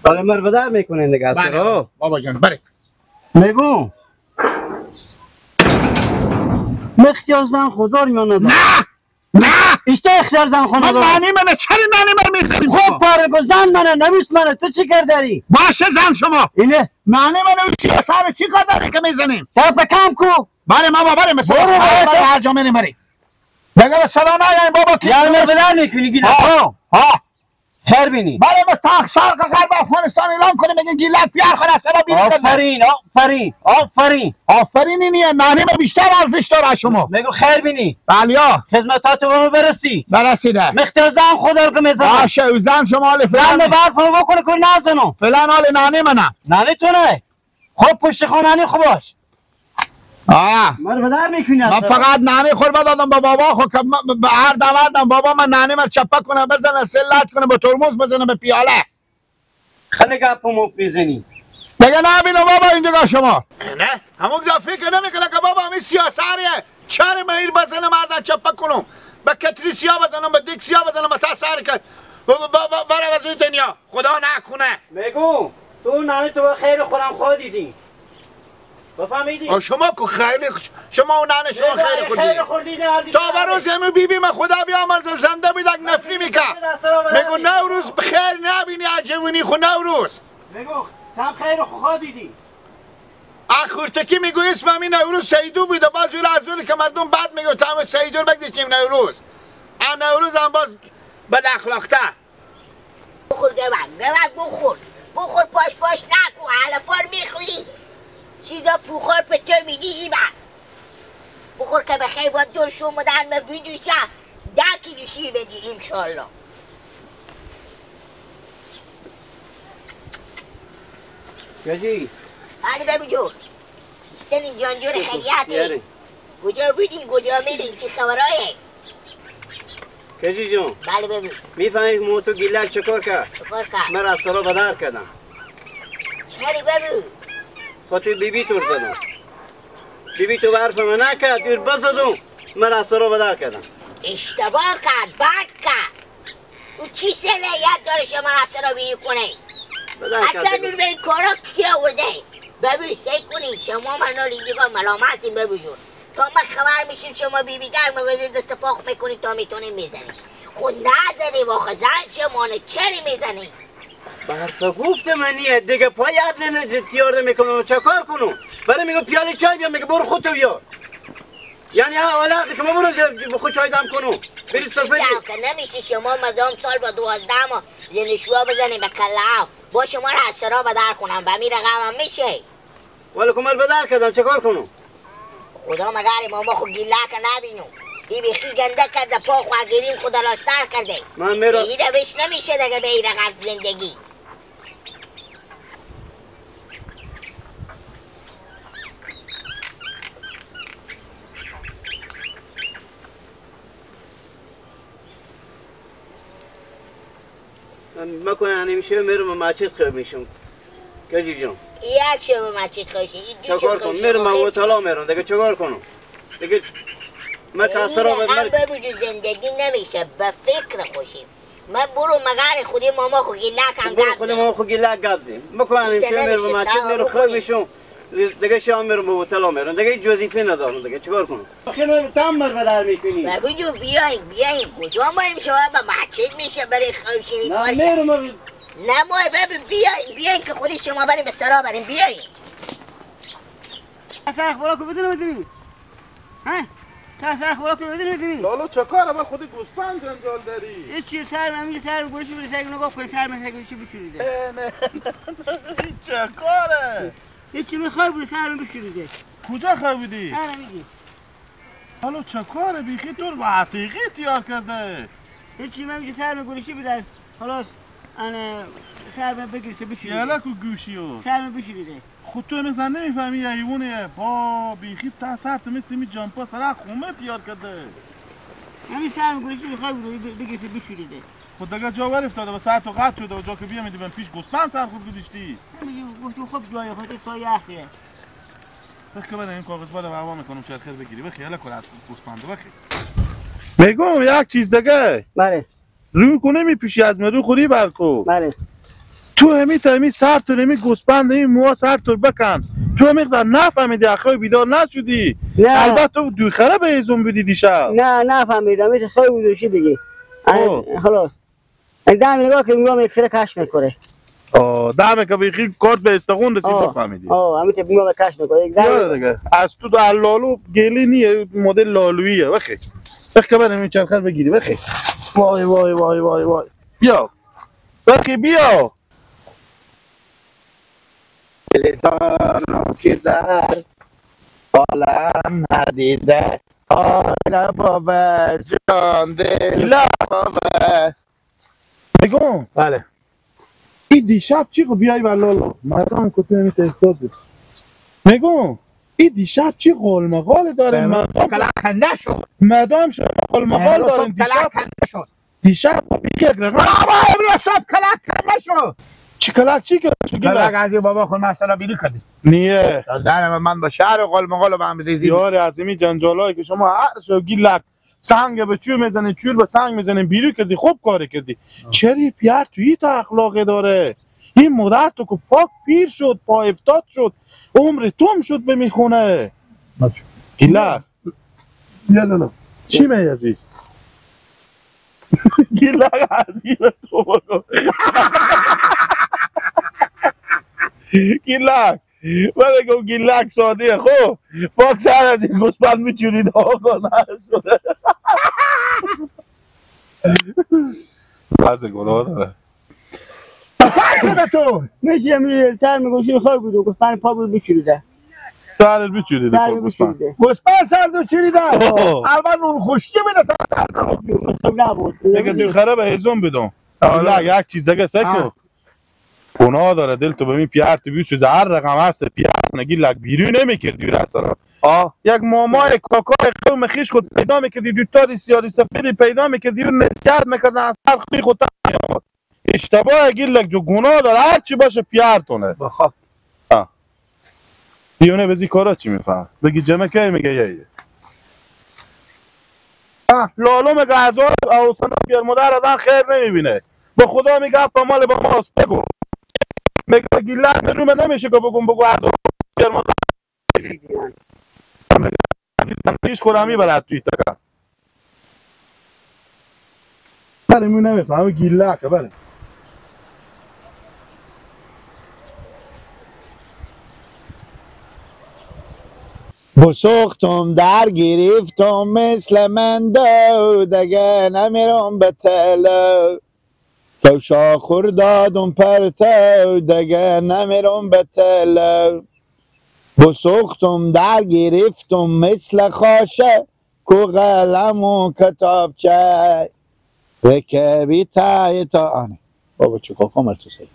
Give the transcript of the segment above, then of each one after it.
بله مر بدر میکنین دیگه. بله بابا جان بله. میگم مختیار زن خدا رو میانه نه نه ایشتا اختیار زن خونه دارم. من نانی منه، چرا نانی من میزنیم؟ خب پاره کن، زن منه نمیست منه، تو چی کار داری؟ باشه زن شما اینه نانی منه و سیاسه رو چی کار داری که میزنیم؟ طرف کم کو. بله ما بله مثلا بله هر جا میریم بریم دیگه به سلام نیایم بابا. کی یعنی من بدر میکنی گیلک؟ ها ها خیر بینی. بله ما تا شرق غرب افغانستان اعلام کنیم میگن گیلک بیار خود اصلا بیرون. آفرین آفرین آفرین آفرین. اینیه نانی ما بیشتر ارزش داره شما. میگو خیر بینی. بله خدمتاتو به ما برسی. برسیده. مختار زن خدا رو که میزنم. باشه او زن شما حال فلان. زن برف بکنه که نزنو. فلان حال نانی منم. نانی تو نه. خب پشت خانه خوب باش. آه من بدر میکنی. من فقط نانی خور بدادم به بابا خو که به هر دوردم بابا من نانی من چپه کنه بزنه سلت کنه به ترمز بزنه به پیاله. خیلی گپ مفت میزنی دیگه. نبینم بابا اینجا شما نه همون فکر نمیکنه که بابا همین سیاسریه چرا مهیر بزنه مردن چپه کنم به کتری سیاه بزنم به دیک سیاه بزنم به تا سر که برم از این دنیا خدا نکنه. میگو تو نانی تو خیر خودم خود دیدی بفهمیدی؟ شما که خیلی شما و ننه شما خیلی خوردید تا بروز همین بی بی من خدا بیامرزه زنده بیدک نفری میکرد میگو نوروز بخیر نبینی عجبونی خو نوروز. میگو تم خیر خواه دیدی اخورتکی میگو اسم همین نوروز سیدو بوده باز جور از دوری که مردم بد میگو تم سیدو رو بگدیشیم نوروز نوروز هم باز بد اخلاقته. بخور گوک گوک بخور بخور پاش پاش نکن علفار میخوری چیزا پوخور پتو میدی ایبا بخور که بخیر باید دور شما دن به بیدوشا 10 کیلو شیر بدی انشالله. گجی بله ببی جور ستنیم جان جور خیلیاتی کجا بودین کجا میرین چی خبرایه؟ کجی جون بله ببی میفهمی موتو گیلک چکار کرد؟ چکار کرد؟ من از سرا بدر کردم. چری ببی؟ خاطر بی بی تور زدم. بی بی تو برف من نکرد دور بزدم من از سرا بدر کردم. اشتباه کرد بد کرد. او چی صلاحیت داره شما از سرا بیری کنه؟ اصلا نور به این کارا کی آورده؟ ببین سعی کنین شما من اینجا ملامتیم ببین جون تا من خبر میشیم شما بی بی گرم بزنید دست پاخ میکنید تا میتونیم میزنیم. خود نداریم آخه زن شمانه چرا میزنیم؟ برفا گفت منیه دیگه پای عدل تیار میکنم چه کار کنم؟ برای میگم پیاله چای بیا میگه برو خودتو بیار. یعنی حالا که ما برو خود چای دم کنم بری سفری که نمیشه. شما مدام سال با 12 ماه زنشوا بزنیم به کله با شما رو از سرا بدر کنم به می رقمم میشه. ولی کمر بدر کردم چه کار کنم؟ خدا مگر ماما خود گیله که نبینم ای بیخی گنده کرده پا خو گریم خدا راستر کرده. من میرم این روش نمیشه دیگه به این رقم زندگی. مکنه همیشه میرم مسجد خیر میشم کجی جان. یک شب مسجد خوشی این دو چکار کنم؟ میرم و طلا میرم دیگه چکار کنم دیگه. من تاثیر من به زندگی نمیشه به فکر خوشیم. من برو مگر خودی ماما خو گیلک هم برو خودی ماما خو گیلک گپ زیم مکنه همیشه میرم مسجد میرم خیر میشم دیگه شام میرم و طلا میرم دیگه هیچ وظیفه ندارم دیگه چیکار کنم؟ خیلی تام بر بدر میکنی. بابا جو بیاین بیاین کجا مایم شما به مسجد میشه برای خوشی نه میرم نه ما ببین بیاین بیاین که خودی شما بریم به سرا بریم بیاین. اصلا اخبارا کو بدون بدونی ها تا اخبارا کو بدون بدونی لالو چه کاره من خودی گوسفند جنجال داری یه چی سر من میگه سر گوشی بری سر نگاه کن سر من گوشی بچوریده. نه چه کاره یه چی میخوای بری سر من بشوریده. کجا خوابیدی؟ نه میگی حالا چه کاره بیخی تو با عتیقی تیار کرده. یه چی من میگه سر من گوشی بدر خلاص انا سر من بگیرسه بشوریده. یالا کو گوشیو سر من بشوریده. خود تو مثلا نمیفهمی یه حیوانیه با بیخی تا سر تو مثل می جامپا سر خومه تیار کرده. همین سر من گوشی میخوای بگیرسه بشوریده. خود دیگه جا ور افتاده و سر تو قطع شده و جا که بیامیدی من پیش گوسفند سر خود گذاشتی. میگه گفت خب جای خود سایه اخیه. بخی برای این کاغذ بالا هوا میکنم چرخیر بگیری بخی یالا کن از گوسفند بخی. میگم یک چیز دیگه. بله. روی کنه میپوشی از من رو خوری برکو. بله. تو همی تا همی سر تو همی گوسپند همی موها سر تو بکن. تو همی نفهمیدی اخوی بیدار نشدی. البته تو دوخره به ایزون بودی دیشب. نه نفهمیدم این خیلی بود چی دیگه. خلاص. دم نگاه که میگم یک سر کش میکنه. دمه که بیخی کارت به استخون رسید بفهمیدی. همین که میگم کش میکنه. یاره دیگه. از تو لالو گلی نیه مدل لالوییه. بخی. بخی که برم این چرخه بگیری بخی. وای وای وای وای وای. بیا. بخی بیا. دلتان که در عالم ندیده آره بابا جان دل بابا بگم. بله. این دیشب چی خب بیای بلالا مردم کتو نمی تستاد بود. میگم این دیشب چی قول مقال داریم مدام کنده شد. مدام شد قول مقال داریم دیشب دیشب یک رقم بابا امروز صبح کلک کنده شد. چی کلک چی کلک کلک از بابا خود مثلا بیری کردی نیه نه من با شهر قول مقال به هم ریزی یار از این جنجالایی که شما هر شو گیلک سنگ به چور میزنی چور به سنگ میزنی بیرو کردی خوب کاری کردی. چرا پیر توی تا اخلاقی داره این مادر تو که پاک پیر شد پا افتاد شد عمر توم شد به میخونه گیلک نه چی میازی گیلک عزیز تو بگو گیلک من بگم گیلک ساده خب پاک سر از این گوسفند میچورید آقا نشده بعض گناه داره شده تو میشه سر میگوشی خواهی بود گوسفند پا بود بچوریده سرت بچوریده گوسفند گوسفند سر دو چوریده اول نون خشکی بده تا سر نبود میگه دو خراب هزون بدم یک چیز دیگه سکو گناه داره دل تو ببین پیار تو بیسوز هر رقم هست پیار نگی لک بیرون نمیکردی رسرا. یک مامای کاکای قوم خیش خود پیدا میکردی دو تا سیاری سفیدی پیدا میکردی و نصیحت میکردن از سر خوی خود میآمد. اشتباه گیلک جو گناه داره هر چی باشه پیارتونه. بخواب. دیونه بزی کارا چی میفهم؟ بگی جمع کی میگه یه. لالو میگه از اوسنا پیر مادر آدم خیر نمیبینه. با خدا میگه مال با ماست بگو. میگه گیلک رو من نمیشه که بگم بگو از پیر مادر. پیش خودم میبرد توی تکا. بله می نمیفهمم گیلک بله. بسوختم در گرفتم مثل من دو دگه نمیرم به تلو تو شاخور دادم پرتو دگه نمیرم به تلو بسوختم در گرفتم مثل خاشه کو قلم و کتابچه رکبی تای تا آنه بابا چه کاکا تو سید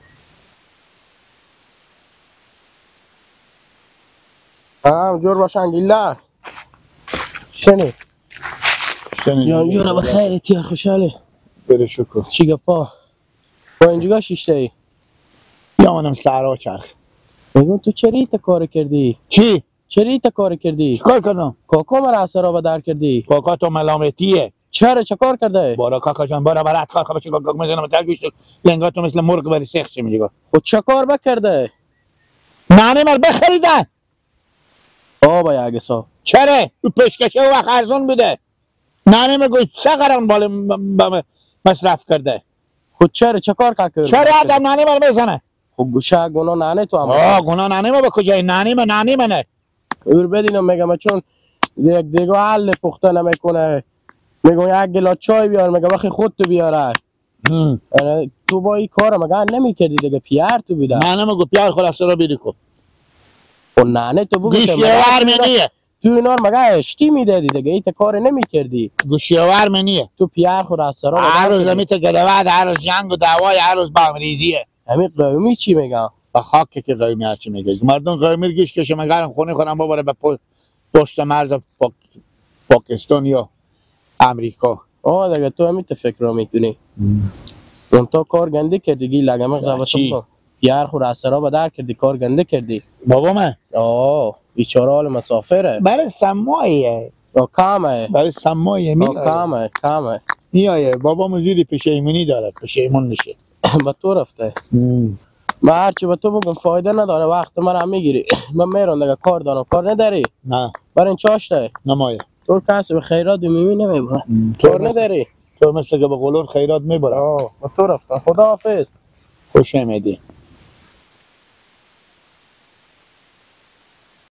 جور باشن گیلک شنی جان جور بخیر تیار خوشحاله بره شکر چی گپا با اینجا شیشته ای یا منم سرا چرخ میگم تو چرا تا کار کردی چی چرا تا کار کردی چیکار کردم کاکا مرا سرا به در کردی کاکا تو ملامتیه چرا چه کار کرده بارا کاکا جان بارا برات کاکا بچه کاکا میزنم ترگوش لنگا تو مثل مرغ بری سخت چی میگه خود چه کار بکرده نانه مر بخریدن بابا یاگسا چرا او پیشکشه وقت ارزون بوده نانه میگو چه قرار بال مصرف کرده خود چرا چه کار کرده چرا آدم نانه مر میزنه خب گوشه گناه نانه تو هم آه گناه نانه ما به کجای نانه ما نانه منه اور بدینم میگم چون یک دیگه حل پخته نمیکنه میگم یک گلاس چای بیار میگم وقتی خود تو بیاره تو با این کار مگه نمیکردی دیگه پیار تو بیده نانه میگو پیار خلاص رو بیری کن و نانه تو بگو گوشیور منیه تو اینا رو مگه اشتی میدادی دیگه ایت کار نمیکردی گوشیور منیه تو پیار خود از سرا هر روز همیت گلواد هر روز جنگ و دعوای هر روز بامریزیه همین قومی چی میگم با خاک که قومی هر چی میگه مردم قومی گوش کشه مگر خونه خورم ببره به پشت مرز پاکستان یا امریکا آه دیگه تو همین فکر رو میکنی اون تو کار گنده کردی گی لگم قضاوت پیار خود از سرا به در کردی کار گنده کردی بابا من آه بیچاره حال مسافره برای سمایه کامه برای سمایه می کامه کامه میایه بابا موجودی پشیمونی داره، پشیمون میشه. با تو رفته. من هرچی به تو بگم فایده نداره، وقت من هم میگیری. من میرم دیگه، کار دارم. کار نداری؟ نه. برای این چاشته؟ نمایه. تو کسی به خیرات میمی نمیبره. کار نداری؟ تو مثل که به قلور خیرات میبره. با تو رفتم. خداحافظ. خوش آمدی.